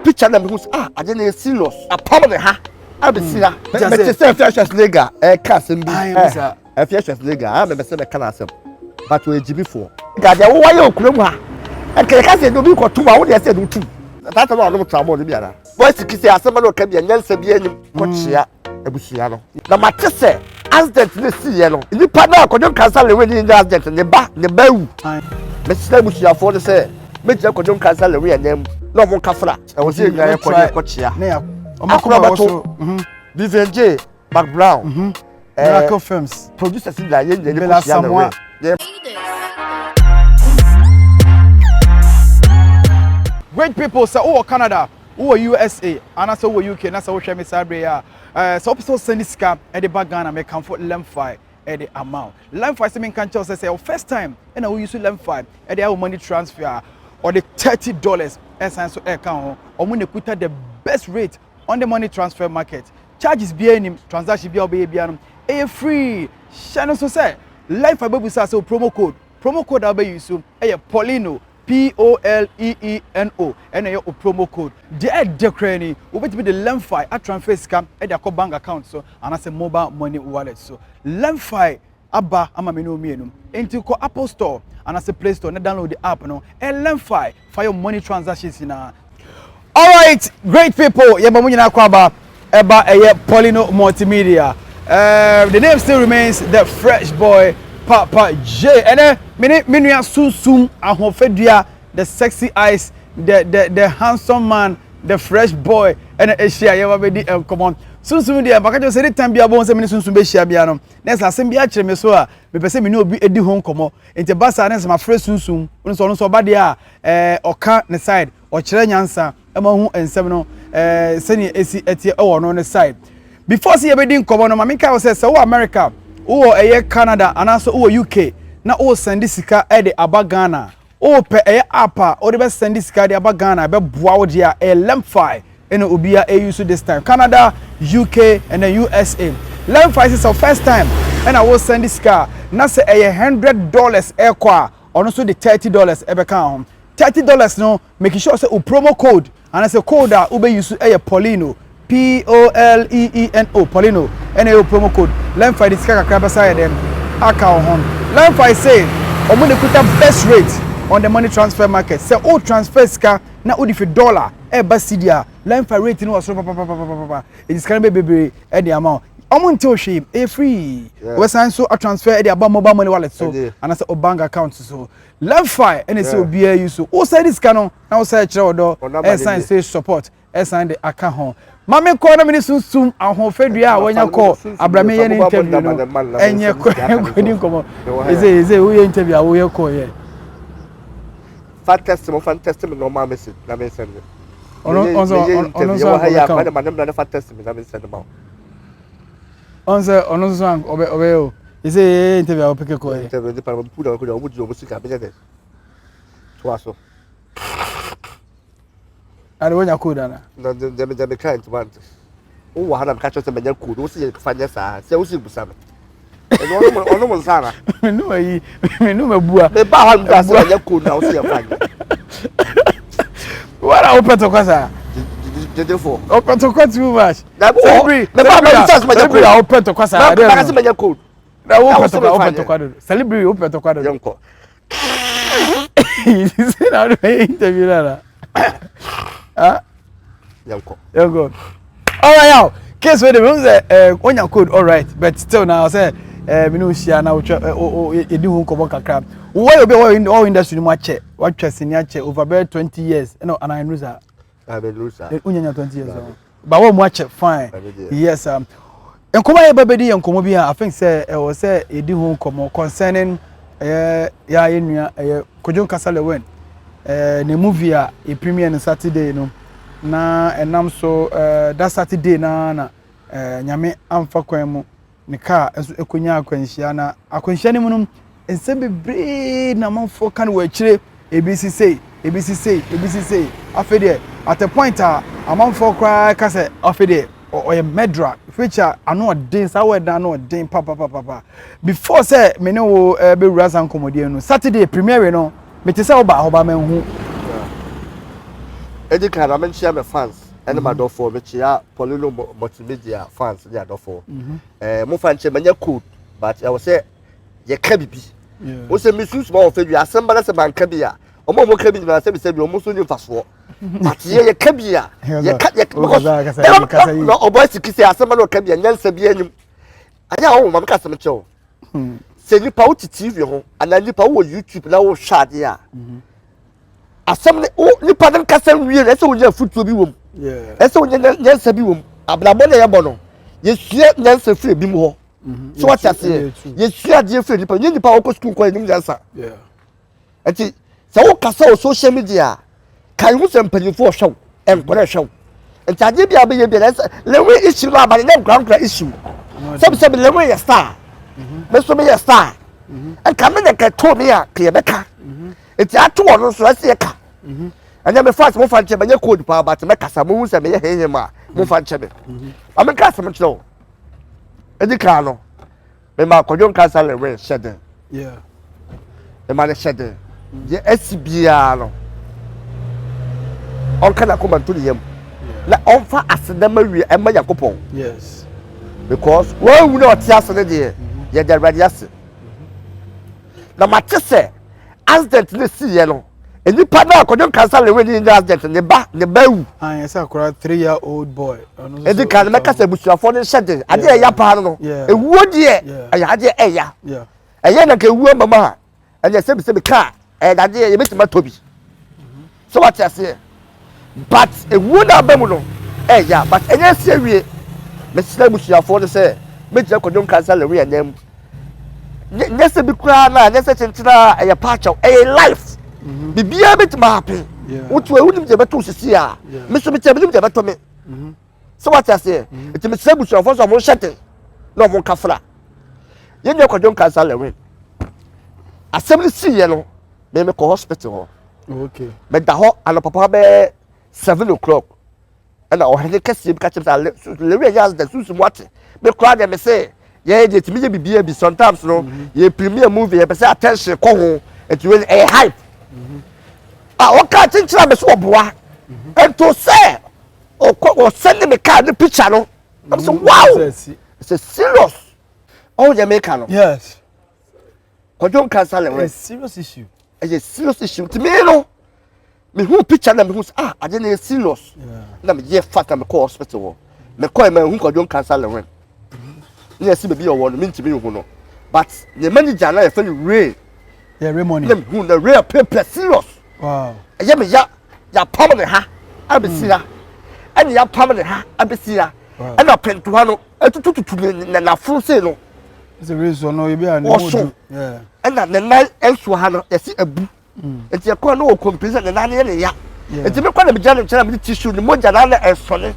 Picture na mehu sɛ ah ade no yɛ serious. Apam ne ha abɛsi ha. Mete sɛ Afia Schwarzenegger ɛka asɛm bi. Afia Schwarzenegger a mepɛ sɛ mɛka n'asɛm but ɔyɛ gyimifoɔ. Nka deɛ wowayɛ wɔ kurom ha nka yɛka sɛ yɛde obi kɔtom a wo deɛ sɛ yɛde wo tom. Saa asɛm a ɔnom tramɔɔ no bi anaa? Voice ki sɛ asɛm a na ɔka bi a nyansa biara nnim kɔkyea abusua no. Na mate sɛ accident no siiɛ no nipa no a Kwadwo Nkansah Lewin ne nya accident no ne ba ne ba awu. Mesrɛ abusuafoɔ no sɛ mɛgyina Kwadwo Nkansah Lewin anan mu na ɔmo nka fra. Ɛwɔ sɛ yɛn nyinaa yɛkɔ ne yɛkɔkyea. Akora bɛto Vivian J. McBrown. Mm -hmm. Miracle Films. Producers nyinaa yɛn nyinaa yɛkɔhyia Lewin. Great people, sɛ wowɔ Canada, wowɔ USA, anaasɛ wowɔ UK na sɛ wohwɛ me saa berɛ yi a, eh, sɛ wopɛ sɛ wosɛne sika de ba Ghana, mekamfo Lemfi de ama wo. Lemfi sɛ menka nkyɛw sɛ sɛ wo first time ɛna wo use Lemfi de ayɛ wo money transfer a, ɔde $30 ɛsan so ɛka ho. Ɔmo na ekuta the best rate on the money transfer market. Charges biara nim, transaction biara wobɛyɛ biara no, ɛyɛ free. Hyɛ no nso sɛ Lemfi bɛbusa sɛ wo promo code, promo code a wobɛ use ɛyɛ Paulino POLEENO ɛna ɛyɛ wo promo code. Deɛ ɛdɛ koraa ni, wobɛtumi de Lemfi atransfer sika de akɔ bank account so anaasɛ mobile money wallet so. Lemfi aba ama me ne wo mmienu. Enti kɔ Apple store anaasɛ Play store na download the app no. Ɛyɛ Lemfi, fa yɛ money transactions nyinaa. Alright, great people, yɛma mo nyinaa kɔ aba ɛba ɛyɛ Paulino Multimedia. The name still remains the Fresh Boy Papa J. Ɛnɛ me ne me nua Sunsum Ahoɔfɛdua, the sexy eyes, the handsome man, the fresh boy ɛna ahyia yɛba bɛdi nkɔmmɔ. Sunsum deɛ maka kyerɛ sɛ anytime biara bɔn sɛ me ne Sunsum bɛhyia biara no, na ɛsɛ asɛm bi akyerɛ me so a mepɛ sɛ me ne obi di ho nkɔmmɔ. Nti ɛba saa na ɛsɛ mafrɛ Sunsum, ɔno nso ɔno nso ɔba deɛ a ɛɛ ɔka ne side. Ɔkyerɛ nyansa ma ɔhu nsɛm no sɛnea esi teɛ wɔ ɔno ne side. Before sɛ yɛbɛdi nkɔmmɔ no, ma menkae wo sɛ sɛ wowɔ America, wowɔ ɛyɛ Canada anaasɛ wowɔ UK na woresɛnde sika de aba Ghana a, wopɛ ɛyɛ app a wode bɛsɛnde sika de aba Ghana a ɛbɛboa wo deɛ a, ɛyɛ Lemfi ɛna obiara ɛuse this time. Canada, UK and then USA. Lemfi sɛ sɛ first time ɛna woresɛnde sika a, na sɛ ɛyɛ $100 ɛrekɔ a, ɔno nso de $30 ɛbɛka ho. $30 no, make sure sɛ wo promo code anaasɛ code a wobɛ use yɛ Paulino, P-O-L-E-E-N-O, Paulino ɛna ɛyɛ wo promo code. Lemfi de sika kakra bɛsa ayɛ dɛn aka wo ho. Lemfi se wɔn na ekuta best rate on the money transfer market. Sɛ wo transfer sika na wode fi dollar ɛreba cedi a, Lemfi rate no wɔ soro papapapapapa. Enti sika no bɛyɛ bebree de ama wo. Wɔn ntew hwee, ɛyɛ free. Wɔbɛsan nso atransfer de aba mobile money wallet so anaasɛ wo bank account so. Lemfi ɛna ɛsɛ obiara yi so. Wo sɛ de sika no na wo sɛ kyerɛ ɔdɔ ɛsan sɛ support ɛsan de aka ho. Ma me kɔ na me ne sunsum ahoɔfɛdua a wanya kɔ abrame yɛ ne interview no ɛnyɛ kɔ di nkɔmɔ. Eze eze woyɛ interview a woyɛ kɔ yɛ. Fa test mo fa test me normal message na me send. Ɔno ɔnso ɔno nso ankɔ bɛka o. Fa test me na me send ma. Ɔn sɛ ɔno nso ank ɔbɛ ɔbɛyɛ o. Ese yɛ interview a wopeke kɔ yɛ. Interview nipa no pu na ɔkɔ ɔmo di ɔmo sika bɛyɛ dɛ. Toa so. Ade wonya code ana? Na de de de me ka ntoma nte. Wo wɔ ha na meka kyerɛ sɛ manya code wo se yɛ fa nyɛ saa sɛ wo se busa me. Ɛno ɔno ɔno mo nsa ana? Me num ayi me num abua. Me ba ha meka sɛ manya code na wo se yɛ fa nyɛ. Wara wo pɛtɔ kwa saa. Dedefo. Ɔpɛtɔ kwa too much. Na celebrate celebrate a wopɛ ntɔkwa saa. Na baka sɛ manya code. Na wopɛ ntɔkwa wopɛ ntɔkwa dodo. Celebrate wopɛ ntɔkwa dodo. Yɛnkɔ. Sɛ na wode bɛyɛ interview no ana? Ah? Yɛnkɔ. Yɛnkɔ. All right, now case wey dey mehu sɛ eh, onya code all right but still na sɛ eh, me ne wo hyia na wotwa eh, o o yɛdi ho nkɔmmɔ kakra. Wɔyɛ obi a wɔwɔ industry no mu akyɛ watwa sini akyɛ over bɛyɛ 20 years ɛna anaa ɛnu saa. Wonya nya 20 years o ba wɔn mu akyɛ fine, yes. Nkɔmɔ a yɛba bɛdi yɛ nkɔmɔ bi a I think sɛ ɛwɔ sɛ yɛdi ho nkɔmɔ concerning ɛyɛ yɛ a yɛ nua ɛyɛ Kwadwo Nkansah Lilwin ne movie a yɛ premiere no Saturday no na ɛnam so that Saturday na Nyame amfa kwan mu ne kaa nso ɛkɔnya akwanhyia. Na akwanhyia no mu no, nsɛm bebree na amanfoɔ ka no wɔ akyire, ebi si sei, ebi si sei, ebi si sei. Afei deɛ, at a point a amanfoɔ koraa ka sɛ afei deɛ ɔyɛ murderer, which a ano ɔden saa word na ano ɔden papapapa. Before sɛ me ne wo bɛwura saa nkɔmmɔdeɛ no, Saturday premiere no, mete sɛ wobaa hɔ ba manhu. Edi kan na menkyia me fans ɛne mhm. m'adɔfoɔ mekyia Paulino Multimedia fans ne adɔfoɔ. Mhm. Ɛɛ eh, mofa nkyɛn manya code but ɛwɔ sɛ yɛka bibi. Wo sɛ mesunsum a wɔfɛ bi asɛm ba na sɛ manka bi a ɔmo a wɔka bi nyinaa sɛbi sɛbi ɔmo nso ni mfasoɔ. But yɛ yɛka bi a yɛka yɛka because na ɔbɔ asiki sɛ asɛm ba na ɔka bi a nyansa bi anim. Ayɛ a ɔwɔ ma meka asɛm kyerɛ wo. Hmm. Sɛ nipa wote TV ho anaa nipa wowɔ YouTube na wohwɛ adeɛ a mhm. asɛm ne wo nipa no nkasa nwie no ɛsɛ wonya afotuo bi wɔ mu ɛsɛ wonya nyansa bi wɔ mu abrabɔ na yɛbɔ no yɛsua nyansa firi ebi mu hɔ mhm. so wate aseɛ yɛsua adeɛ firi nipa nyɛ nipa a wɔkɔ sukuu nkɔ yɛnim nyansa nti sɛ wokasa wɔ social media a kae ho sɛ mpanyinfoɔ hwɛ wo nkwadaa hwɛ wo nti adeɛ bi a wobɛyɛ bi a ɛsɛ lewe issue no aba no nyɛ nkwadaa nkwadaa issue sɛbisɛbi lewe yɛ star mhm. me nso meyɛ star mhm. nka me na nka ɛtoo me a ka yɛbɛka mhm. nti ato wɔ no nso ɛsɛ yɛka ɛnyɛ me fast mofa nkyɛ mɛnyɛ code paa but mɛkasa mohu sɛ meyɛ hehem a mofa nkyɛ me ma menka asɛm nkyerɛ wo ɛdi kan no mema Kwadwo Nkansah Lewin hyɛ den. Mema no hyɛ den. Deɛ asi biara no, ɔnka n'akoma nto ne yam na ɔmfa aseda ma wie ɛma Nyankopɔn. Yes. Because wɔawu na ɔte ase no deɛ, mm-hmm. yɛda Awurade ase. Mm-hmm. Na mate sɛ accident no siiɛ no, Nipa no a Kwadwo Nkansah Lewin ne nya accident ne ba ne ba awu. Ah, yɛ sɛ akora 3 year old boy. Edi kan no mɛka sɛ abusuafoɔ no nhyɛ den. Adeɛ ɛya paa no no. Ewuo deɛ ɛyɛ adeɛ ɛya. Ɛyɛ na nka ewuo ama mu a ɛnyɛ sɛbi sɛbi kaa ɛyɛ dadeɛ yɛbɛtumi atɔ bi. Sɛ wate aseɛ. But ewuo no aba mu no ɛya but ɛnyɛ asi awie. Mesrɛ abusuafoɔ no sɛ mɛgyina Kwadwo Nkansah Lewin anan mu. Nyɛ sɛ bi koraa na nyɛ sɛ kyenkyena a ɛyɛ paakyɛw ɛyɛ life. Mhm. Biribiara bɛtumi ahappen. Wotu ewu nim deɛ ɛbɛto sisi a. Me nso mekyɛ menim deɛ ɛbɛtɔ me. Mhm. Sɛ wate aseɛ. Mhm. Nti mesrɛ abusuafoɔ sɛ ɔmo nhyɛ den na ɔmo nkafra. Yɛn nua Kwadwo Nkansah Lewin. Asɛm no siiɛ no me mekɔ hospital hɔ. Okay. Meda hɔ anɔpapa bɛyɛ 7 o'clock ɛna ɔhene kɛseɛ bi ka kyerɛ sɛ lewi ɛnyɛ accident sunsun mu ate me koraa deɛ me se yɛyɛ deɛ tumi yɛ biribi bi sometimes no mhm. yɛ premiere movie yɛpɛ sɛ attention kɔ ho nti wei ɛyɛ hype mhm. a ɔka kyenkyere a me so ɔboa mhm. nto sɛ ɔkɔ ɔsɛne me kaa ne picture no ɛm sɛ wow it's a serious ɔwɔ deɛ meka no yes Kwadwo Nkansah Lewin. Ɛyɛ serious issue. Ɛyɛ serious issue. Nti me no, me hu picture na me hu sɛ ah ade no yɛ serious. Na me yɛ fast na me kɔ hospital hɔ. Me kɔ ma hu Kwadwo Nkansah Lewin. Ne yɛ si baabi a ɔwɔ no me ntumi nhu no. But ne manager na yɛfrɛ no Ray. Yeah, Ray Money. Na me hu na Ray apirapira serious. Wow. Ɛyɛ me ya yɛapam ne ha abɛsi ha. Ɛna yɛapam ne ha abɛsi ha. Ɛna pentoa no atutututu ne n'aforo sei no. Wɔso ɛna ne nan nso ha no yɛsi abu mm. nti ɛkɔ no wɔ kɔmpini sɛ ne nan yɛ ne ya nti mekɔ na megyina ne nkyɛn na mede tissue ne mogya na na ɛsɔne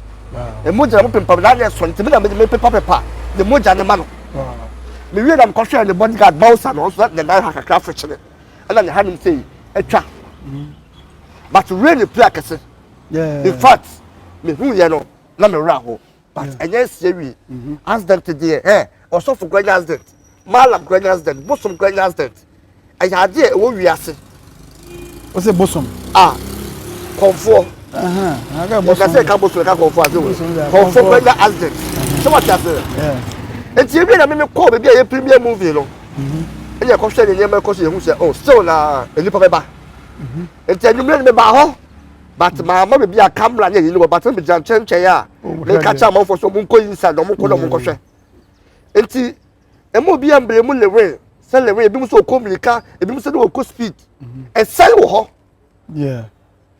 ne mogya na mo pempam na na ɛsɔne nti me na mede mepepa pepa ne mogya ne ma no mewie na mekɔhwɛɛ ne bodyguard bouncer no nso ne nan ha kakra fekyere ɛna ne hanom sei atwa mm. but rain pira kɛse in fact mehu yɛ no na mewerɛ ho but ɛnyɛ nsia wie mhm. accident deɛ ɛ ɔsɔfo kura nya accident malam kura nya accident bosom kura nya accident ɛyɛ adeɛ ɛwɔ wiase. o sɛ bosom. a kɔnfoɔ yɛka sɛ ɛka bosom ɛka kɔnfoɔ ase wɔ kɔnfoɔ kura nya accident sɛ wate ase nti ebi na mímí kɔɔ baabi a yɛ premier movie no mhm. ɛna ɛkɔhwɛ ne nneɛma ɛkɔ so yɛ hu sɛ oh still na nipa bɛba mhm. nti enyimire no meba hɔ. But maa ma baabi a camera ne ayi no wɔ but me gyina nkyɛnkyɛn a meka kyerɛ amanfoɔ sɛ ɔmo nkɔ inside ɔmo nkɔ na ɔmo nkɔhwɛ nti ɛmu obi a mbere mu lewe sɛ lewe ebi mu sɛ ɔkɔ mirika ebi mu sɛ ne ɔkɔ speed ɛsɛn wɔ hɔ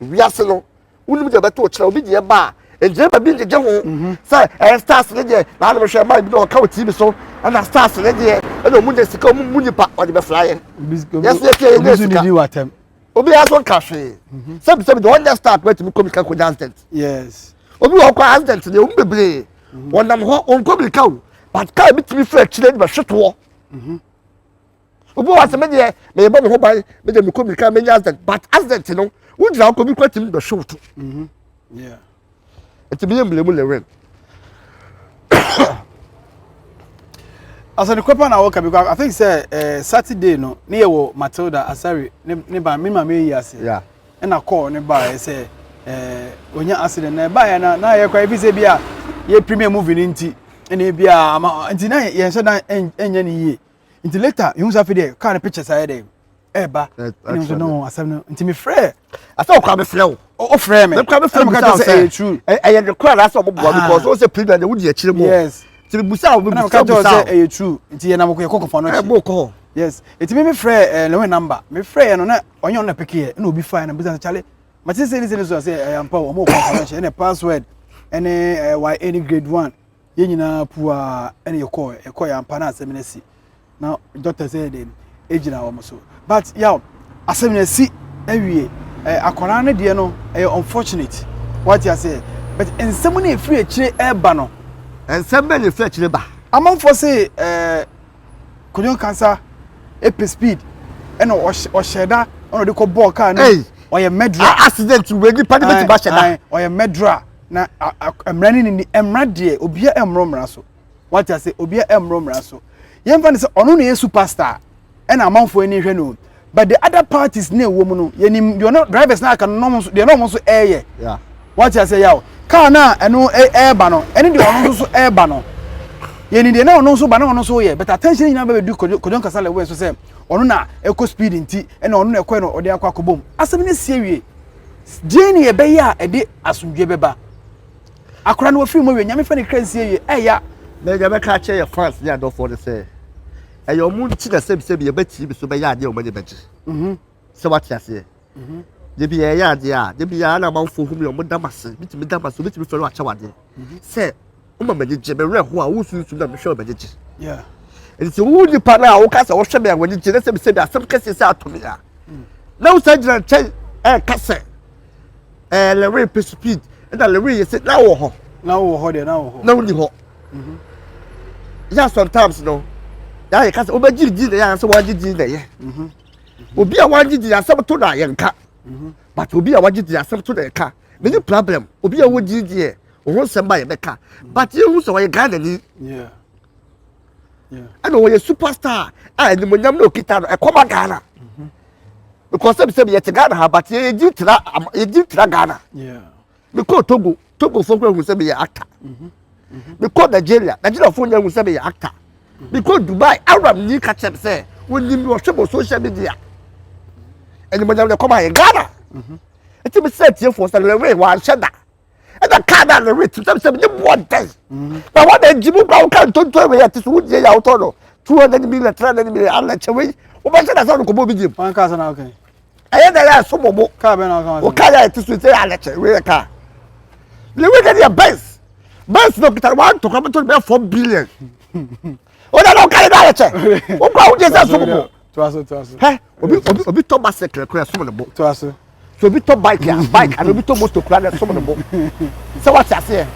wiase no wonim deɛ ɛbɛto kyerɛ obi deɛ ba a ngyina baabi ngyegye ho mhm. sɛ ɛyɛ stars ne deɛ na anam hwɛ maa bi na ɔka wɔ tv so ɛna stars ne deɛ ɛna ɔmo nya sika ɔmo mu nipa ɔde bɛfra yɛ yɛsɛ yɛ fie yɛ nya sika. Obi aso nka hwee. Mhm. Sɛbi sɛbi deɛ ɔnyɛ star kora tumi kɔ mirika kɔnya accident. Yes. Obi wɔ hɔ kɔ accident deɛ ɔmu bebree. Mhm. Wɔnam hɔ wɔnkɔ mirika o but car bi tumi firi akyire de bɛhwe toɔ. Mhm. Obi wɔ asɛ me deɛ meyɛbɔ me ho ban me deɛ mekɔ mirika menya accident but accident no wogyina hɔ kɔ obi kora tumi bɛhwe wo to. Yeah. Nti meyɛ mmerɛ lewin. Asɛ nokorɛ paa na wɔka because I think sɛ eh, Saturday no ne yɛ wɔ Matilda Asare ne ne ba me maame yi ase yeah. ɛna call ne baeɛ sɛ ɛɛ onya accident na ɛbaeɛ na na yɛ kora ebi sɛ bi a yɛ premiere movie no nti ɛna ebi a ama nti na yɛn hyɛ dan ɛnyɛ ne yie nti later yɛn nso afei deɛ car no pictures ayɛ dɛ ɛɛba ɛna nso no asɛm no nti mi frɛ. Asɛ ɔkora mi frɛ wo. O frɛ mi. Mekora mi frɛ mi sɛ ɛyɛ true. Ɛyɛ ne kora na asɛ ɔmo boa because o sɛ premiere de wo di akyire mu. Yes. Nti mi busa wo mi busa busa. Ɛna mi ka kyerɛ sɛ ɛyɛ true nti yɛ nam yɛ kɔ kɔfa no akyi. Ɛbɔ kɔ hɔ. Yes nti mi mi frɛ ɛɛ Lewin number mi frɛ yɛ no na ɔnyɛ ɔno na peke yɛ ɛna obi fa yɛ na busa sɛ kyale mate sɛ ne sɛ ne so sɛ ɛyɛ ampa o ɔmo kɔ kɔfa no akyi ɛna password ɛne ɛɛ YA ne grade one yɛn nyinaa pua ɛna yɛkɔ yɛkɔ yɛ ampa na asɛm no asi na doctor sɛ yɛ egyina wɔn so but yaw asɛm no asi awie ɛɛ akwadaa no deɛ no ɛyɛ unfortunate wate aseɛ but nsɛm no efiri akyire ɛɛba no. Nsɛm bɛn na efiri akyire ba. Amanfoɔ se ɛɛ Kojo Nkansah epɛ speed ɛna ɔhyɛ da ɛna ɔde kɔ bɔɔl kaa no ɔyɛ mɛdura. Accident wei nipa de bɛtumi ahyɛ da. Ɔyɛ mɛdura na mmara ne ni mmara deɛ obiara ɛmmoro mmara so wate ase obiara ɛmmoro mmara so yɛmfa no sɛ ɔno na yɛ superstar ɛna amanfoɔ ani hwɛ no but the other parties na ɛwɔ mu no yɛnim deɛ ɔno drivers na aka no nso deɛ ɔno nso ɛɛyɛ wate ase yaw kaa no a ɛno ɛɛba no ɛne deɛ ɔno nso so ɛɛba no yɛnim deɛ na ɔno nso ba na ɔno nso yɛ but attention nyinaa bɛbɛdu Kojo Nkansah Lilwin so sɛ ɔno na ɛkɔ speed nti ɛna ɔno na ɛkɔɛ no ɔde akɔ akɔbom asɛm no sie wie deɛ ne yɛbɛyɛ a ɛde asomdwe bɛba akora no wɔfiri mu awie nyame fa ne kra nsie wie ɛya. Na deɛ bɛka akyerɛ yɛ fans ne adɔfoɔ no sɛ ɛyɛ ɔmo nti na sɛbisɛbi yɛbɛ TV so bɛyɛ adeɛ a ɔmo ani bɛgye mhm. Sɛ wate aseɛ mhm. De bi yɛyɛ adeɛ a de bi yɛ ana amanfoɔ hu mi ɔmo da ma se bitumi da ma se obitumi fɛ no akyɛ wadeɛ mhm. Sɛ ɔma m'ani gye me werɛ ho a wosunsum na mehwɛ ɔmo ani gye nti wo nipa no a woka sɛ wohwɛ me a w'ani gye na sɛbisɛbi asɛm kɛseɛ sɛ ato me a mm. Na wosan gyina nkyɛn ɛɛka sɛ ɛɛ lɛwe pɛ speed ɛna lɛwe yɛ sɛ na wɔ hɔ. Na wɔ hɔ deɛ na wɔ hɔ. Na wonni hɔ. Mhm. Yɛ sometimes no yɛ ayɛ kasa wobɛgye di na yɛ anasɛ wagye di na yɛ. Mhm. Obi a wagye di asɛm to na yɛ nka. Mhm. But obi a wagye di asɛm to na yɛ ka. Many problem obi a wogye di yɛ ohun nsɛm ba yɛ bɛka. But yɛn hu sɛ ɔyɛ Ghana ni. Ɛna ɔyɛ superstar a animonyam na okita no ɛkɔma Ghana. Because sɛbi sɛbi yɛte Ghana ha but yɛgye tra yɛgye tra Ghana. Mekɔ Togo, Togo fo kura hu sɛ meyɛ actor. Mekɔ Nigeria, Nigeria fo nyɛ hu sɛ meyɛ actor. Mekɔ Dubai, Arab ni ka kyerɛ me sɛ wɔnim me wɔhwɛ mo social media. Animonyam na ɛkɔma yɛ Ghana. Nti mesrɛ atiefoɔ sɛ Lewin wanhyɛ da. Ɛna kaa na Lewin ti sɛbi sɛbi ne boɔ dɛn. Na wɔn na gyi mu kura wo ka ntonto wei ɛte so wodie yɛ awotɔ no 200 million 300 million ala kyɛ wei wobɛhyɛ da sɛ ɔde kɔbɔ obi gyem. Wɔn kaa sɛ na okay. Ɛyɛ dɛ yɛ ɛso bɔbɔ. Kaa bɛn na ɔka wɔn. Ɔkaa yɛ ɛte so sɛ yɛ alɛkyɛ wei yɛ kaa. Lewin de yɛ Benz. Benz na okita wɔn antɔ kora bɛtɔ bɛyɛ 4 billion. Ɔda na ɔka yɛ dɛ alɛkyɛ. Wokura wodie sɛ ɛso bɔbɔ. Toa so toa so. Hɛ obi obi obi tɔ bicycle kora ɛsom ne bo. Toa so. So obi tɔ bike a bike ana obi tɔ motor kora na ɛsom ne bo. Sɛ wate aseɛ.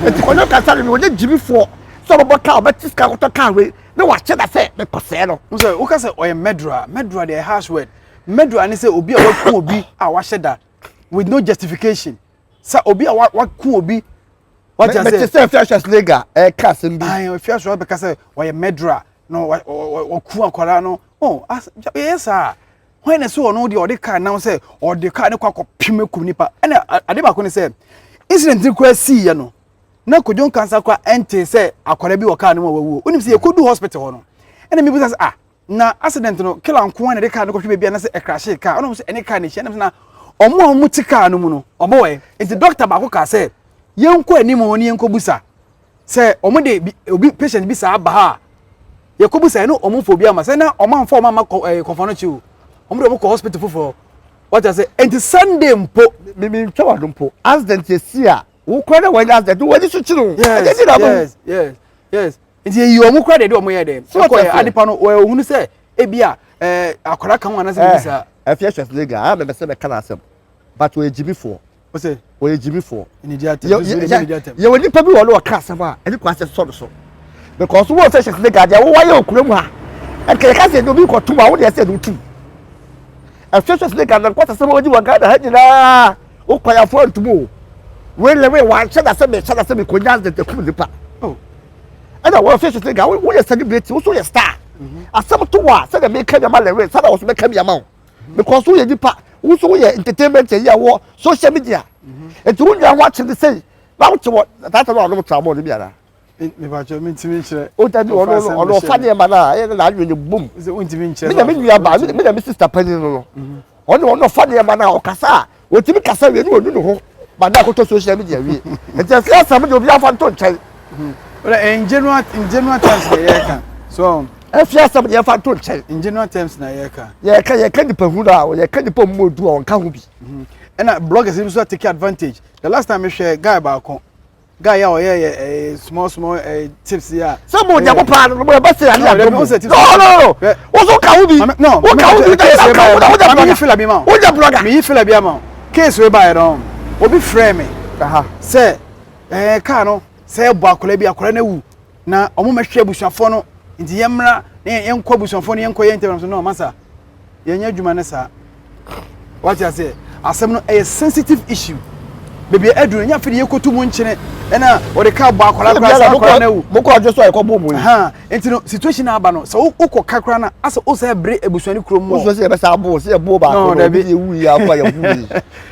Eti kɔnyɛ kasa no wɔnyɛ gyimifoɔ sɛ ɔbɛbɔ kaa ɔbɛte sika akɔtɔ kaa wei na wakyɛ da sɛ mekɔsɛɛ no. N sɛ woka sɛ ɔyɛ murderer murderer deɛ harsh word murderer ne sɛ obi a waku obi a wahyɛ da with no justification sɛ obi a waku obi wate aseɛ. Mete sɛ Afia Schwarzenegger ɛka asɛm bi. Ayi Afia Schwarzenegger bɛka sɛ ɔyɛ murderer na waku akwadaa no oh yɛyɛ saa hwan na sɛ ɔno deɛ ɔde kaa nam sɛ ɔde kaa ne kɔ akɔpem akum nipa ɛna ade baako ne sɛ incident no koraa siiɛ no na Kojo Nkansah koraa ɛnte sɛ akwadaa bi wɔ kaa no mu a wawuo wonim sɛ yɛkɔdu hospital hɔ no ɛna mebisa sɛ ah na accident no killer nko ara na ɛde kaa no kɔhwe baabi a na sɛ ɛkrahye kaa ɔno sɛ ɛne kaa no hyia ɛna sɛ na ɔmo a ɔmo te kaa no mu no ɔmo wɔ nti doctor baako kaa sɛ yɛnkɔ anim hɔ ne yɛnkɔ busa sɛ ɔmo de bi obi patient bi saa ba ha a yɛkɔ busa ɛno ɔmo nfa obi ama sɛ na ɔmo anfa ɔmo ama kɔ ɛɛ kɔfa no kyi o ɔmo de ɔmo kɔ hospital foforɔ wate ase nti Sunday mpo. Mimi ntwa wa no mpo accident esi a wokura na wɔnyɛ accident wɔn ani so kyerɛ o. Yes yes yes yes nti eyi ɔmo kura deɛ de ɔmo yɛ dɛ ɛkɔ yɛ adepa no wɔyɛ ohun sɛ ebi a ɛɛ akwadaa kan ho anasɛ bibi saa. Ɛfi ɛhwɛ sɛ lega a mɛmɛ sɛ mɛka n'asɛm but ɔyɛ gyimifoɔ. Ɔsɛ. Ɔyɛ gyimifoɔ. Yɛ wɔ nipa bi wɔ no ɔka asɛm a ɛne kwan sɛ sɔ no so because wɔn sɛ hyɛ sɛ lega deɛ wɔwɔ yɛ okura mu ha ɛnka yɛ ka sɛ obi kɔ tum a wɔde ɛsɛ ɛde otum ɛfɛ hyɛ sɛ lega na nkɔta sɛ wɔn gyi wɔ Ghana ha nyinaa okwayafoɔ ntum o wei lɛ wei wɔn ahyɛ da sɛ mɛ hyɛ da sɛ mɛ konya accident ekum nipa. Oh. Ɛna wɔn fɛ sɛ ga woyɛ celebrity woso yɛ star mhm. Asɛm to wɔ a sɛdeɛ meka bi ama lɛwe sɛdeɛ wɔso bɛka bi ama wo mhm. Because woyɛ nipa. wo nso woyɛ entertainment yi a wɔ social media. Nti wo nua ho akye ne sei na wote wɔ tata no a ɔnom tramɔ no bi anaa? Mepakyɛ mentumi nkyerɛ. O dabi ɔno ɔno ɔfa nneɛma no a ɛyɛ na n'adwene no bom. Wontumi nkyerɛ. Me na me nua baa me na me sister panyin no no. Ɔno ɔno ɔfa nneɛma no a ɔkasa a wɔtumi kasa wie ne wɔnu ne ho ma na akɔtɔ social media wie. Nti ɛsɛ asɛm deɛ obi afa nto nkyɛn. In general in general terms na yɛreka. So ɛfi asɛm deɛ yɛfa nto nkyɛn. In general terms na yɛreka. Yɛreka yɛka nipa hu no a yɛka nipa mu odu a ɔnka ho bi. Ɛna bloggers bi nso take advantage. The last time mehwɛ guy baako guy a ɔyɛ yɛ ɛɛ small small ɛɛ tips yi a. sɛ mo jɛ mo paa no mo yɛ bɛ se ale a mo no no no o so ka wo bi no o ka wo bi case ka wo da blogger mi yi fila bi ma o jɛ blogger mi yi fila bi ama o case wey ba yɛ dɔn obi frɛ mi sɛ ɛɛ kaa no sɛ ɛbɔ akɔla bi akɔla no awu na ɔmo mɛhwɛ abusuafoɔ no nti yɛn mmra na yɛn kɔ abusuafoɔ no yɛn kɔ yɛn ntɛm so no masa. Yɛnyɛ adwuma no saa. Wate aseɛ? Asɛm no ɛyɛ sensitive issue. Baabi a aduru no, nyɛ afei de yɛkɔtu mu nkyene ɛna wɔde kaa bɔ akwadaa koraa sɛ akwadaa no awu. Mokɔ adwo so a yɛkɔ bɔ mu yi. Nti no situation no aba no, sɛ wokɔ ka koraa no asɛ wosɛ bere abusua no kurom mɔ. Wosɔ sɛ yɛbɛsa abo, sɛ yɛbo baako no, obi ewu yi akɔ a yɛbu yi.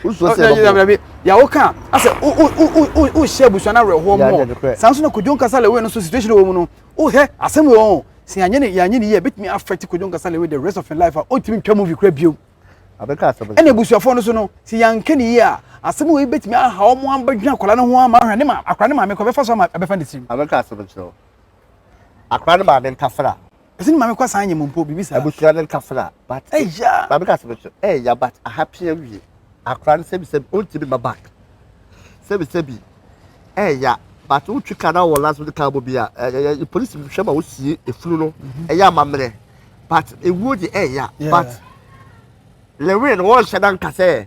Wosɔ sɛ yɛbɛbo. Dabi, yàwó ka asɛ wohyɛ abusua no awerɛhoɔ mɔ. Saa nso na Kojo Nkasa Lewin no so situation wɔ mu no, wohɛ asɛm wɔ hɔ. Sɛ yɛanyɛ no yɛanyɛ no yie a ebetumi affect Kojo Nkasa Lewe the rest of his life a ɔntumi ntwa movie koraa bio. Abɛka asɛm Ɛna abusuafoɔ no so no, sɛ yɛanka no yie a, asɛm wei betumi aha wɔn abɛdwene akwadaa no ho ama ahwɛ ne ma akwadaa no maame kɔ bɛfa so ama ɛbɛfa ne tirim. Abɛka asɛm kyerɛ wo. Akwadaa no maame ntafra. Ɛsɛ ne maame kɔ asan nyɛ mu mpo biribi saa. Abusua no ntafra but. Ɛya. Maame ka asɛm kyerɛ ɛya but aha pia wie. Akwadaa no sɛbi sɛbi ɔntumi ma back. Sɛbi sɛbi ɛya but wotwi car na wɔ last minute car bɔ bi a ɛyɛ polisi hwɛ ma wosie efunu no mhm. ɛyɛ amammerɛ but ewuo de ɛya but lewin no wɔnhyɛ da nka sɛ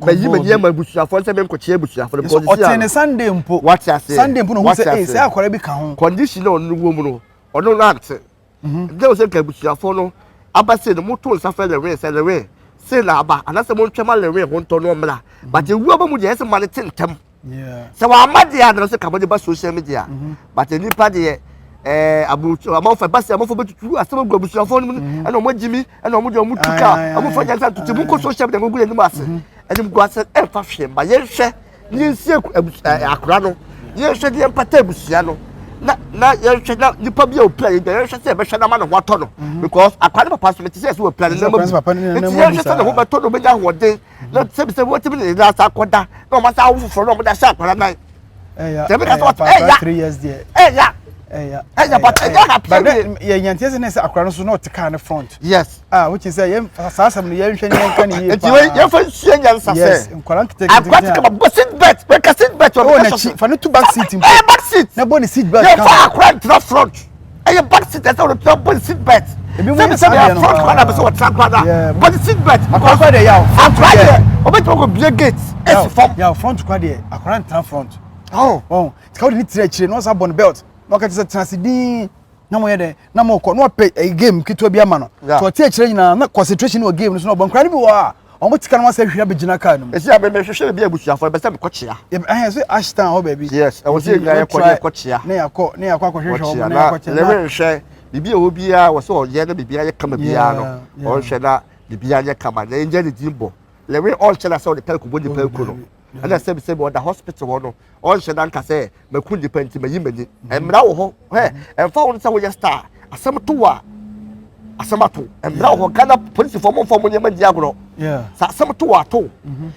bɛyi mɛ nneɛma abusuafoɔ sɛ menkɔkyea abusuafoɔ no because ɔte ne sunday mpo wate aseɛ sunday mpo na ɔhu sɛ ee sɛ akɔrɔ bi ka ho condition na ɔno wɔ mu no ɔno no ante Dɛ ɔsɛ nka ebusuafo no aba sei no, moto nsa frɛ Lewin sɛ, Lewin, sei na aba, anaasɛ montwɛn ma Lewin ho ntɔ no ɔmmra. But ewu aba mu deɛ, ɛsɛ ma no te ntɛm. Sɛ wamma deɛ a, na ɔsɛ ka mode ba social media. But nnipa deɛ, ɛɛ abusu amanfo ɛba sɛ amanfo bɛtutu asɛm agu abusuafo no mu, ɛna wɔn agyi mi, ɛna wɔn deɛ wɔn tu kaa, wɔn fa nyansa ntutu mu nkɔ social media nkɔgu yɛn anim ase. Animguase ɛmfa hwee mma yɛnhwɛ. Yɛnsie akora no, yɛnhwɛ deɛ mpata abusua no, na na yɛnhwɛ na nipa bi a opira yɛ yɛnhwɛ sɛ yɛbɛhwɛ na ama ne ho atɔ no mhm. because akora ne papa so mete sɛ ɛsɛ wɔpira ne nneɛma bi nti yɛnhwɛ sɛ ne ho bɛtɔ no obɛnya ahoɔden na sɛbi sɛ wɔtumi ne yere asa akɔda na wɔn asa awo foforɔ na wɔn de ahyɛ akora nan sɛ bi ka sɛ wɔte ɛya ɛya ɛya but ɛya happy ɛyɛ yɛ nyanteɛ sɛ ne sɛ akora no so na ɔte kaa ne front yes ah which is sɛ yɛn saa asɛm no yɛnhwɛ ne yɛnka ne yie paa nti wei yɛmfa nsua nyansa sɛ yes nkwadaa nketenkete akora te kama bɔ seat belt wɛka seat belt wɔ n'akyi fa ne to back seat mpo ɛyɛ back seat na bɔ ne seat belt yɛmfa akora ntena front ɛyɛ back seat ɛsɛ wɔde tena bɔ ne seat belt ebi mu sɛbi yɛ saa sɛbi deɛ no front kora na bɛ sɛ wɔtena kora na bɔ ne seat belt akora kora deɛ yaw front akora deɛ ɔbɛtumi akɔ bie gate esi fam yaw front kora deɛ akora ntena front ɔn ɔn sika wɔde ne tiri akyire na ɔsa bɔ ne belt na ɔka kyerɛ sɛ tena ase dinn na mo yɛ dɛ na mo kɔ na wapɛ ɛyi game ketewa bi ama no so ɔte akyire nyinaa na concentration wɔ game no so na ɔbɔ nkura no bi wɔ a wɔn ti ka no wɔn asɛ hwia bɛgyina kaa no mu. Esi abɛ mehwehwɛ baabi a abusuafo no bɛ sɛ mekɔ kyea. Ɛhɛn so Ashtown hɔ baabi. Yes, ɛwɔ sɛ yɛnyinaa yɛkɔ ne yɛkɔ kyea. Ne yɛakɔ ne yɛakɔ akɔhwehwɛ wɔn na yɛakɔ kyea. Na lɛwe nhwɛ biribi a ɛwɔ biara wɔ sɛ ɔyɛ na biribiara yɛ kama biara no ɔnhwɛ na biribiara nyɛ kama na yɛngya ne din bɔ. Lɛwe ɔnhyɛ da sɛ ɔde pɛn kɔbɔ nipa aku no. Ɛna sɛbi sɛbi ɔda hospital hɔ no ɔnhyɛ da nka sɛ maku nipa nti mayi m'ani. Mmara wɔ hɔ hɛ ɛmfa ho sɛ woyɛ star asɛm to wo a asɛm ato mmara wɔ hɔ Ghana polisifoɔ mo mfa mo nneɛma ndi agorɔ sɛ asɛm to wo ato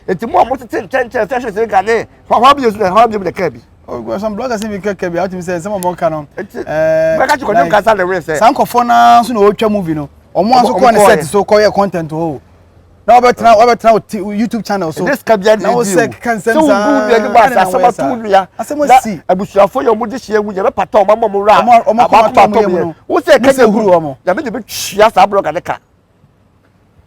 nti mo a motete nkyɛnkyɛn sɛ hwɛ sɛ Ghana hwahwa bi yɛ so na hwahwa bi na kaa bi. Oh, some bloggers bi kɛkɛ bi a wotumi sɛ nsɛm a wɔka no. Nti bɛka kyekɔ ne nkasa ne were sɛ. Saa nkɔfoɔ no ara nso na wɔretwa movie no wɔn nso kɔɔ ne set so kɔyɛ content hɔ o. na wabɛtena wabɛtena wo youtube channel so ɛde sika bia na wosɛ keka nsɛm saa sɛ wogu nua anim ase asɛm ato wo nua asɛm asi na abusuafo yɛ ɔmo de hyia wu yɛbɛpata ɔmo ama ɔmo wura ɔmo akoma atɔ ɔmo yam no wosɛ ɛka sɛ huru ɔmo nyame de bɛtua saa blɔga ne ka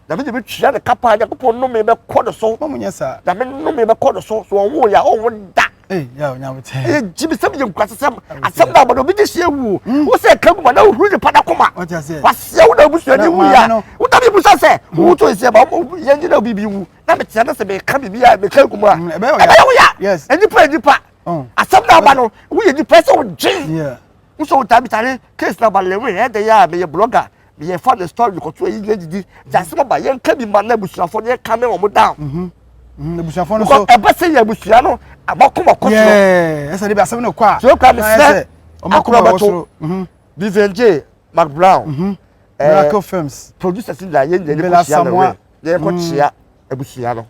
nyame de bɛtua ne ka paa nyankopɔn nnome bɛkɔ ne so ɔmo nyɛ saa nyame nnome bɛkɔ ne so so ɔwo yɛ ɔwo da ɛyɛ gyimisɛm yɛ nkurasesɛm asɛm na abɔde obi de hyia wu hmm. wo sɛ ɛka gu ma na wohuru nipa no akoma waseɛ wo na abusuani wu yɛ a wota bi busa sɛ hmm. woto ɛsiɛ ma yɛnyina biribi wu na metea no sɛ meka biribi a meka gu mu a hmm, ɛbɛyɛ wo ya nnipa nnipa oh. asɛm na aba no woyɛ nipa sɛ wogye wosɛ wotaa bitare case na ba lewe ɛdɛ yɛ a meyɛ blogger. Yɛfa ne story kɔto ayi nyɛ didi. Nti asɛm aba yɛnka bi ma na abusuafoɔ no yɛka ne wɔn down. Mhm. Mhm, abusuafoɔ no so. Ɛbɛ sɛ yɛ abusua no abakɔ ma kɔ soro. Ɛsɛ de bi asɛm no kɔ a. So okura mi sɛ akora bɛto. Vivian J. McBrown. Mhm. Eh, Miracle Films. Producers na yɛn nyɛ kɔ hyia no wɛ. Yɛn kɔ kyia abusua no.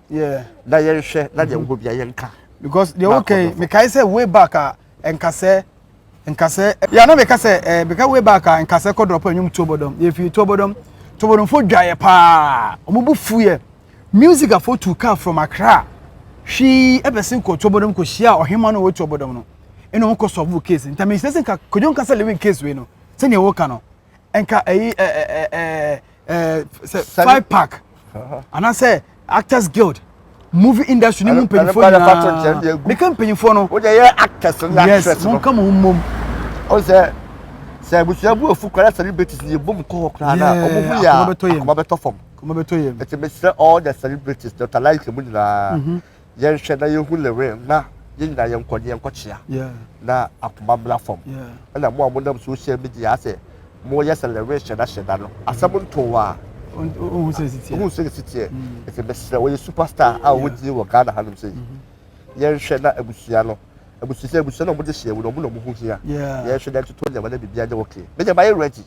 Na yɛn hwɛ na deɛ wɔbɔ bia yɛn ka. Because deɛ wɔkɛ mekae sɛ way back a nkasɛ nkasɛ ya na meka sɛ eh, meka way back a nkasɛ kɔ drop anwom tuobɔdɔm yɛfiri tuobɔdɔm tuobɔdɔmfo dwaeɛ paa ɔmo bo fuiɛ music afo tu car from Accra hwii ɛbɛsen kɔ tuobɔdɔm kɔ hyia ɔhema no wɔ tuobɔdɔm no ɛna ɔmo kɔ solve case nta mehyɛ sɛ nka kodwo nkasa lewin case wei no sɛnea wɔka no nka ɛyi ɛɛ ɛɛ ɛɛ sɛ five pack anaasɛ actors guild movie industry ni mu mpanyinfoɔ nyinaa meka mpanyinfoɔ no. o de yɛ actors ne actress no. yes mo nka mo ho mmom. o sɛ sɛ abusua bu efu koraa celebrities yɛ bom kɔ hɔ koraa na ɔmo hu yɛ a akoma bɛtɔ fam. Akoma bɛtɔ yam. Nti mesrɛ all the celebrities Dr. Like mu nyinaa. Mhm. Yɛnhwɛ na yɛhu Lewin na yɛn nyinaa yɛnkɔ ne yɛnkɔkyea na akoma mmra fam. Ɛna mo a monam social media asɛ moyɛ sɛ Lewin hyɛ da hyɛ da no asɛm ntoo a wohu sɛ ɛsi teɛ. Wohu sɛ ɛsi teɛ. Nti mesrɛ wɔyɛ superstar a wɔwɔ din wɔ Ghana hanom sɛ yi. Yɛnhwɛ na abusua no abusua sɛ abusua na wɔde hyɛ mu no wɔn na wɔn ho hia. Yɛnhwɛ na ntoto nneɛma na biribiara nyɛ okay. Me deɛ mayɛ ready.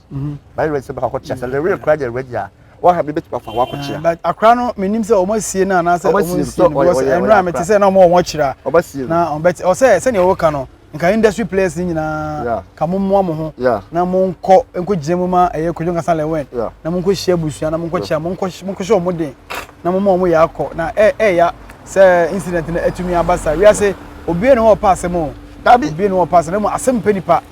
Mayɛ ready sɛ mɛkɔ akɔkyea sɛ Lewin koraa deɛ ready a Wɔha mi bɛtumi afa hɔ akɔkyea. But akora no menim sɛ wɔn asie no anaasɛ wɔn nsie no because ɛnura mete sɛ na wɔn wɔn akyira. Wɔn asie no. Na wɔn bɛte ɔsɛ sɛnea wɔka no nka industry players ni nyinaa ka mo mmoa mo ho na mo nkɔ nkɔ gyina mu ma ɛyɛ Kwadwo Nkansah Lewin na mo nkɔ hyia abusua na mo nkɔ kyia mo nkɔ mo nkɔ hyɛ wɔn den na mo ma wɔn yɛ akɔ na ɛ ɛya sɛ incident no atumi aba saa wiase obiara ne hɔ ɔpa asɛm o obiara ne hɔ ɔpa asɛm na mo asɛm mpɛ nipa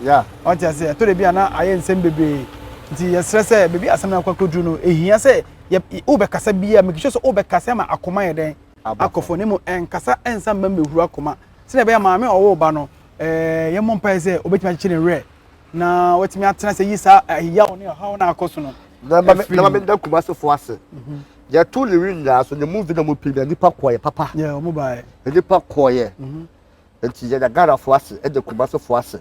Wate aseɛ? Ɛtɔ da bi a na ayɛ nsɛm bebree. Nti yɛsrɛ sɛ baabi a asɛm no akɔ akɔduru no, ɛhia sɛ yɛ wobɛkasa biara, make sure sɛ wobɛkasa ama akoma yɛ dɛn? Akɔ fam. Na mmom ɛnkasa ɛnsa mma mmɛhuru akoma. Sɛdeɛ ɛbɛyɛ a maame a ɔwoo ba no, ɛɛ yɛmmɔ mpaeɛ sɛ ɔbɛtumi akyekye ne werɛ na watumi atena ase ayi saa ɛyaw ne ɔhaw no a akɔ so no Na ma me afiri na ma ne mu. meda Kumasefoɔ ase. Yɛto ne wi nyinaa so ne movie na mo pii na nipa kɔɔyɛ papa. Yeah, wɔn baeɛ. Nipa kɔɔyɛ. Nti yɛda Ghanafoɔ ase ɛda Kumasefoɔ ase.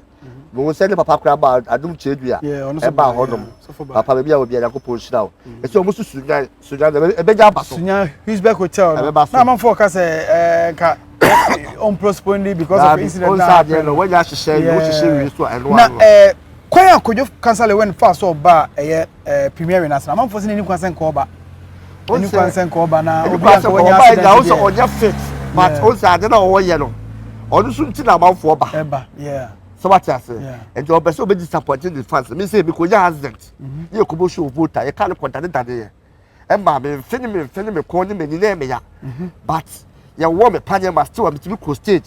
Mehu sɛ ne papa koraa baa Adom Kyerɛdua ɛbaa hɔnom. Papa baabi a wɔ biara Nyankopɔn nhyira wo. Ɛsɛ wɔn nso Sunyani Sunyani ɛbɛnya aba so. Sunyani Huisberg Hotel no. Ɛbɛba so. Na amanfoɔ ka sɛ ɛɛ nka on postpone because of incident na. Ɔnsa adeɛ no wɔnya ahyehyɛ yi wohyehyɛ wie so a ɛno ano. Na ɛɛ kwan a Kojo Kansale wɛn fa so ɔba ɛyɛ ɛɛ premiering ase na amanfoɔ sɛ n'ani kwan sɛ nka ɔba. Ɛni kwan sɛ nka ɔba na obi anka wɔnyɛ accident deɛ. Ɔsɛ ɔnyɛ fit but ɔsɛ ade na ɔwɔ yɛ no ɔno nso nti na amanfoɔ ba. Ɛba yeah. Sɛ wate ase nti ɔbɛ sɛ ɔbɛ disappoint ne fans mi sɛ ebi ko nya accident mhm. ne yɛ kɔbɔ show vote a yɛ kaa no kɔ dane dane yɛ ɛma mi nfe ne mi nfe ne mi kɔn ne mi ani na ɛmɛ ya mhm. but yɛ wɔ mi pa nyɛ ma still a mi ti mi kɔ stage.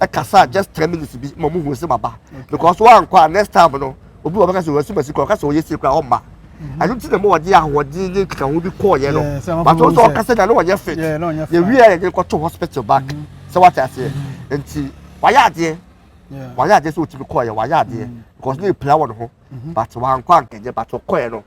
ɛkasa just 10 minutes bi ma ɔmo hu sɛ maba because wankɔ a next time no obi wɔ bɛka sɛ wɔasi masi kora ɔka sɛ ɔyɛ sie kora ɔmma mhm. ɛno nti na ma wɔde ahoɔden ne nkekaho bi kɔɔyɛ no but wɔn sɛ ɔkasa na ne wɔnyɛ fit yɛwie a yɛde kɔto hospital back mhm. sɛ wate aseɛ mhm. nti wayɛ adeɛ wayɛ adeɛ sɛ ɔtumi kɔɔyɛ wayɛ adeɛ because ne epira wɔ ne ho but wankɔ ankɛnyɛ but ɔkɔɛ no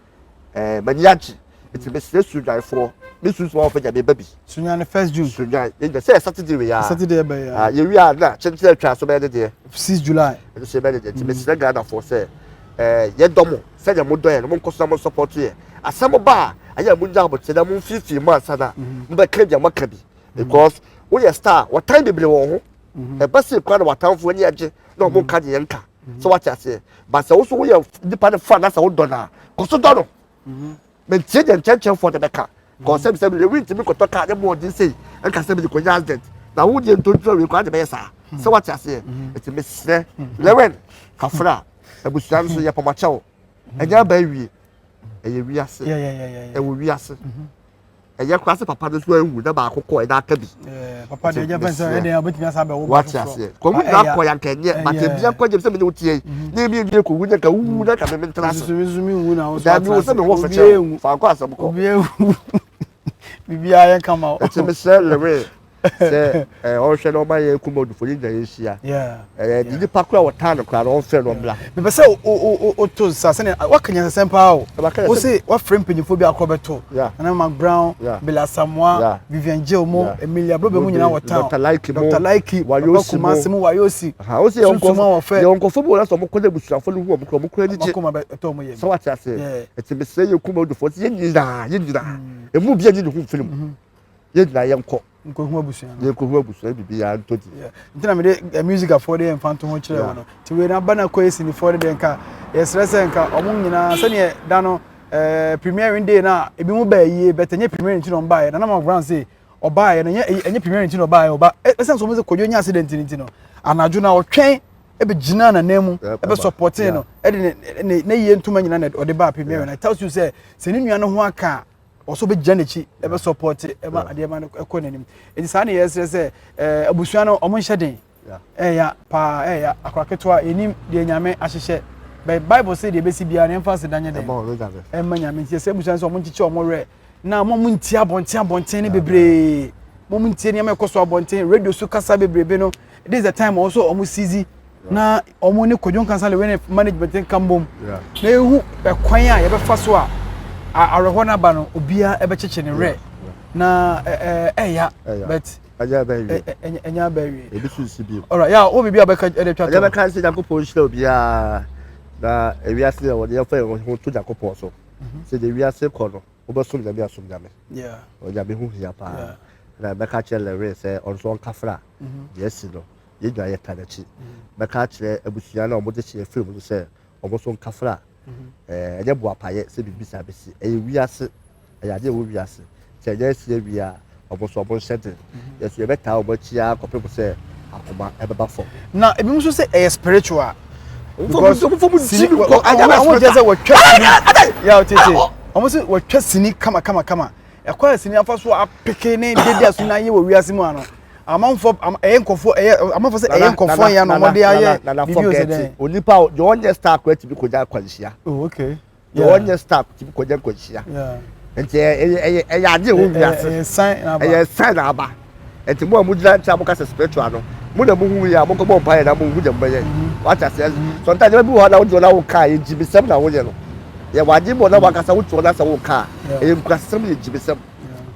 ɛɛ m'ani agye nti mesrɛ sunyanifoɔ me sunsun wɔn fɛ gya meba bi. Sunyani first June. Sunyani yɛn sɛ Saturday wei ya. Saturday ɛbɛ ya. Ah yɛwi a na kyɛnkyɛn atwa so bɛyɛ ne deɛ. 6 July. Ɛno so yɛbɛyɛ ne deɛ nti mesrɛ Ghanafoɔ sɛ ɛɛ yɛdɔ mo sɛdeɛ mo dɔ yɛn no mo nkɔ so na mo support yɛ asɛm ba a ɛyɛ a mo nya abotire na mo mfimfini mu ansa na mo bɛka bi a mo aka bi because woyɛ star wɔtan bebree wɔ ho ɛba sɛ kura na wɔatamfo ani agye na wɔn nka deɛ nka sɛ wate aseɛ but sɛ woso woyɛ nipa no fa na sɛ wodɔ no a kɔ so dɔ no mentie deɛ nkyɛnkyɛnfoɔ de bɛka kɔ sɛ sɛ lewi ntumi kɔtɔ kaa ne bɔɔden sei nka sɛ mede kɔnya accident na wo deɛ ntontoro wei kɔ ade bɛyɛ saa sɛ wate aseɛ nti mesrɛ lewin kafra abusua no so yɛ pɔmakyɛw ɛnyɛ aba awie ɛyɛ wiase ɛwɔ wiase ɛyɛ koraa sɛ papa no nso awu na baako kɔ ɛna aka bi. papa deɛ ɛgya fɛn sɛ ɛdɛn ɔbɛtumi asa abɛwo ba foforɔ wate aseɛ kɔn mu nyinaa kɔ yanka ɛnyɛ but ebi akɔ gyem sɛ mi ne wo tie yi na ebi ebi ekɔ wu ne ka wu na ka mi mi ntena ase dabi wo sɛ mi wɔ fɛkyɛ fa akɔ asɛm kɔ obi ewu biribiara yɛ kama o ɛti mi sɛ lewe. Sɛ ɔnhwɛ na ɔma yɛn Kumawoodfoɔ yɛn nyinaa yɛnhyia. Ɛɛ nipa koro a wɔtaa no koraa no ɔmfrɛ no ɔmmra. Mepɛ sɛ woto nsa sɛnea waka nyansasɛm paa o. Wo se wafrɛ mpanyinfoɔ bi akɔ bɛto. Nana Mark Brown, Bill Asamoah, Vivian Jill mo, Emilia Brobe mu nyinaa wɔ town. Dr. Laiki mo, Dr. Laiki, Papa Kumasi mo, Wayosi. Sunsum a wɔfɛ. Yɛwɔ nkurɔfoɔ bi wɔ hɔ sɛ wɔkɔ na abusuafoɔ no hu wɔn koraa wɔn koraa ani gye. Wɔn akoma bɛtɔ wɔn yam. Sɛ wate aseɛ. Ɛti mesrɛ yɛn Kumawoodfoɔ sɛ yɛn nyinaa yɛn nyinaa emu bi anyi ne ho mfiri mu. Yɛn nyinaa yɛnkɔ. Nkɔhu abusua no. Yɛnkɔhu abusua no biribiara ntɔ di. Nti na mede eh, music afoɔ de mfa nto ho kyerɛ wɔn no. Nti wei na aba na kɔyɛ sinifoɔ de deɛ nka yɛsrɛ sɛ nka wɔn nyinaa sɛdeɛ da no eh, premiering day na ebi mu baa yie but ɛnyɛ premiering nti na wɔn baeɛ. Nana Mama Brown se ɔbaeɛ no ɛnyɛ ɛnyɛ premiering nti na ɔbaeɛ ɔba ɛsɛn sɛ wɔn sɛ Kwadwo nya accident nti no anadwo na ɔtwɛn ɛbɛgyina n'anan mu ɛbɛ supporting no ɛde ne ne ne yie ntoma nyinaa na ɔde baa premiering. It tells you sɛ sɛ ne nua no ho aka a ɔsɔ bɛgyina n'akyi ɛbɛ support ɛma adeɛ ma no ɛkɔ n'anim nti saa na yɛsrɛ sɛ ɛɛ abusua no ɔmo nhyɛ den ɛɛya paa ɛɛya akora ketewa yɛnim deɛ nyame ahyehyɛ bɛ bible sɛ deɛ ɛbɛsi biara no yɛmfa aseda nyɛ den ɛma nyame nti yɛsɛ abusua no sɛ ɔmo nkyekye ɔmo werɛ na mo mo ntie abɔnten abɔnten no bebree mo mo ntie nneɛma ɛkɔ so abɔnten radio so kasa bebrebe no this is the time ɔwɔ sɛ ɔmo seize na wɔn ne Kwadwo Nkansah Lewin management nka mbom na ehu ɛkwan a yɛbɛfa so a awerɛhoɔ no aba no obiara ɛbɛkyekye ne werɛ na ɛɛya but ɛnyɛ aba awie. Ebi so nsi bio. Alright, yeah, wo biribi a bɛka ɛde twa to. Ɛdeɛ bɛka sɛ Nyankopɔn nhyira obiara na ewiase yɛ wɔde yɛfa yɛn ho to Nyankopɔn so. Sɛ deɛ wiase kɔ no wobɛsom Nyame asom Nyame. Onyame ho hia paa. Na bɛka kyerɛ Lewin sɛ ɔno nso ɔnkafra deɛ asi no. Yɛn nyinaa yɛtaa n'akyi. Mɛka akyerɛ abusua no a wɔde hyɛɛ film no sɛ wɔn nso nkafra. Ɛnyɛ boapayɛ sɛ biribi saa bɛsi. Ɛyɛ wiase. Ɛyɛ adeɛ a ɛwɔ wiase. Sɛ ɛnyɛ asi awie a, wɔn nso wɔnhyɛ den. Yɛn nso yɛbɛtaa wɔn akyi ara kɔpem sɛ akoma ɛbɛba fam. Na ebinom nso sɛ ɛyɛ spiritual. Because sini wɔn kyerɛ sɛ wɔtwa sini. Yà tete. Wɔn sɛ wɔtwa sini kama kama kama. Ɛkwan a sini afa so apeke ne dede a sini ayɛ wɔ wiase mu ano. Amanfoɔ ɛyɛ nkɔfoɔ ɛyɛ amanfoɔ sɛ ɛyɛ nkɔfoɔ yɛ na wɔde ayɛ biribi o sɛ dɛn. Onipa deɛ ɔnyɛ star koraa tumi kɔnya akwanhyia. Oh okay. Deɛ ɔnyɛ star tumi kɔnya akwanhyia. Nti ɛyɛ ɛyɛ ɛyɛ adeɛ ɛwɔ wiase. Ɛyɛ sign na aba. Ɛyɛ sign na aba. Nti mo a mo gyina nkyɛn a mo ka sɛ spiritual no, mo na mo hu yɛ a mo nkɔbɔ mpaeɛ na mo hu deɛ mo bɛyɛ. Wate aseɛ? Sometimes nneɛma bi wɔ hɔ na wogye hɔ na woka a, ɛyɛ gyimisɛm na woyɛ no. Yɛ wɔ adeɛ bi wɔ hɔ na wankasa wote hɔ na sɛ woka a, ɛyɛ nkurasɛm yɛ gyimisɛm.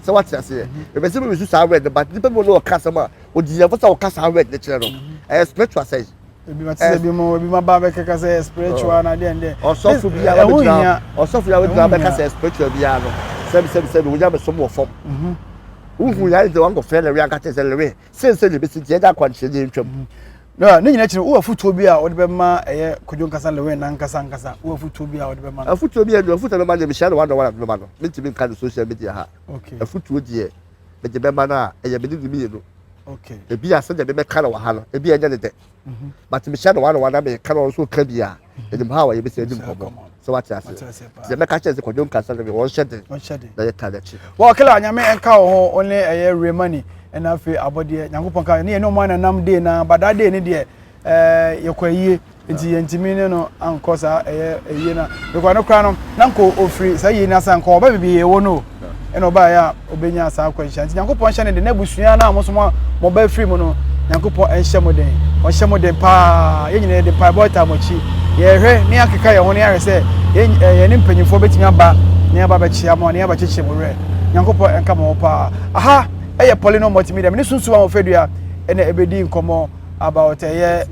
Sɛ wate aseɛ? Mepɛ sɛ mesu saa word no but nipa bi wɔ hɔ na ɔka asɛm a, ɔdi yɛn fo sɛ ɔka saa word no kyerɛ no. Ɛyɛ spiritual sɛn? Ebi ma te sɛ ebi mo ebi ma ba bɛkeka sɛ ɛyɛ spiritual na deɛ deɛ. Ɔsɔfo bi a wabɛgyina ɔsɔfo bi a wabɛgyina bɛka sɛ spiritual biara no sɛbi sɛbi sɛbi wonya bɛsom wɔ fam. Wohu yɛ ayɛ sɛ wankɔfrɛ Lewe anka kyerɛ sɛ Lewe seesei na ebesi nti yɛde akwankyerɛ deɛ ntwam. Na ne nyinaa akyi no wowɔ afotuo bi a wode bɛma ɛyɛ Kwadwo Nkasa Lewin nankasa ankasa wowɔ afotuo bi a wode bɛma no? Afotuo bi ɛnu afotuo bɛma deɛ mehyia no one on one a mebɛma no mentumi nka no social media ha. Okay. Afotuo deɛ mede bɛma no a ɛyɛ me ne ne mmienu. Okay. Ebi a sɛdeɛ mebɛka no wɔ ha no ebi a ɛnyɛ ne dɛ. Mhm. But mehyia no one on one na meka no ɔno nso ɔka bi a ɛnim ha a yɛbɛsi adi nkɔmmɔ sɛ wate ase nti mɛka kyerɛ sɛ Kwadwo Nkansah no wɔnhyɛ den na yɛta n'akyi. Wɔ kila nyame nka wo ho wo ne ɛyɛ Remani ɛna afei abɔdeɛ nyankopɔn ka ne yɛ ne ɔmo ananam day na but that day ne deɛ ɛɛ yɛkɔ ayie nti yɛntumi ne no ankɔ saa ɛyɛ ayie na mekɔ no koraa no na nka ofiri saa yie no asa nka ɔba baabi yɛwɔ no ɛna ɔbaeɛ a ɔbɛnya saa akwanhyia nti nyankopɔn nhyɛ ne den n'abusua no a mo nso mo ba afiri mu no nyankopɔn nhyɛ mo den ɔnhyɛ mo den paa yɛn nyinaa yɛde mpaebɔ taa mo akyi yɛhwɛ ne akeka yɛn ho ne ahwɛ sɛ yɛn ne mpanyinfoɔ bɛtumi aba ne aba bɛkyia mo ne aba kyekyere mo werɛ nyankopɔn nka mo ho paa aha ɛyɛ Paulino Multimedia me ne Sunsum Ahofadua ɛna ɛbɛdi nkɔmmɔ about ɛyɛ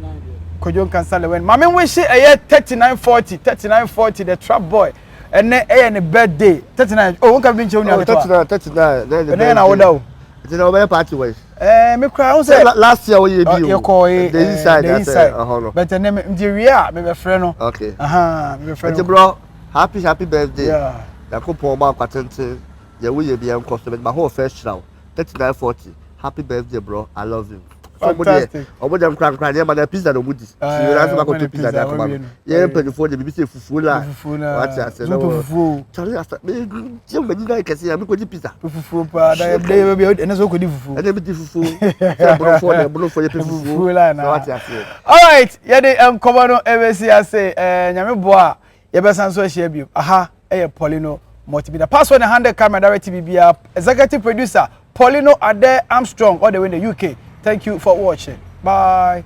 Kojo Nkansah Lewin maame nwehye ɛyɛ 3940 3940 the trap boy ɛnɛ ɛyɛ ne birthday 39 oh nka bi nkyɛn onua ketewa 39 39 ɛnɛ yɛ na awoda o nti na wɔbɛyɛ party wɔ yi ɛɛ me kura ho sɛ last year wɔyɛ bi o yɛkɔ yi the inside the inside ɛhɔ no but ɛnɛ me nti wie a mebɛfrɛ no okay mebɛfrɛ no nti bro happy happy birthday Nyankopɔn ma akwa tenten deɛ woyɛ bi ɛnkɔ so mede ma ho ɔfɛ hyira wo 39 40 happy birthday bro I love you. Fantastic. Ɔmo deɛ nkorankora nneɛma na pizza na ɔmo di. Ti yɛn ase bakɔtɔ pizza de akɔma no. Yɛn mpanyinfoɔ deɛ biribi sɛ fufuo la. Fufuo na. Wate ase na wɔ. Fufuo. Kyale asa me gye mo ani na kɛse ya me kɔ di pizza. Fufuo paa da yɛ da bi ɛnɛ sɛ ɔkɔ di fufuo. Ɛnɛ mi di fufuo. Sɛ borɔfoɔ deɛ borɔfoɔ yɛ pɛ fufuo. Fufuo la na. Wate ase. Alright yɛde nkɔmɔ no ɛbɛsi ase ɛɛ nyame boa yɛbɛsan so ahyia bio aha ɛyɛ Paulino Multimedia. Password na handle camera direct biribiara executive producer. Paulino Ade Armstrong all the way in the UK. Thank you for watching. Bye.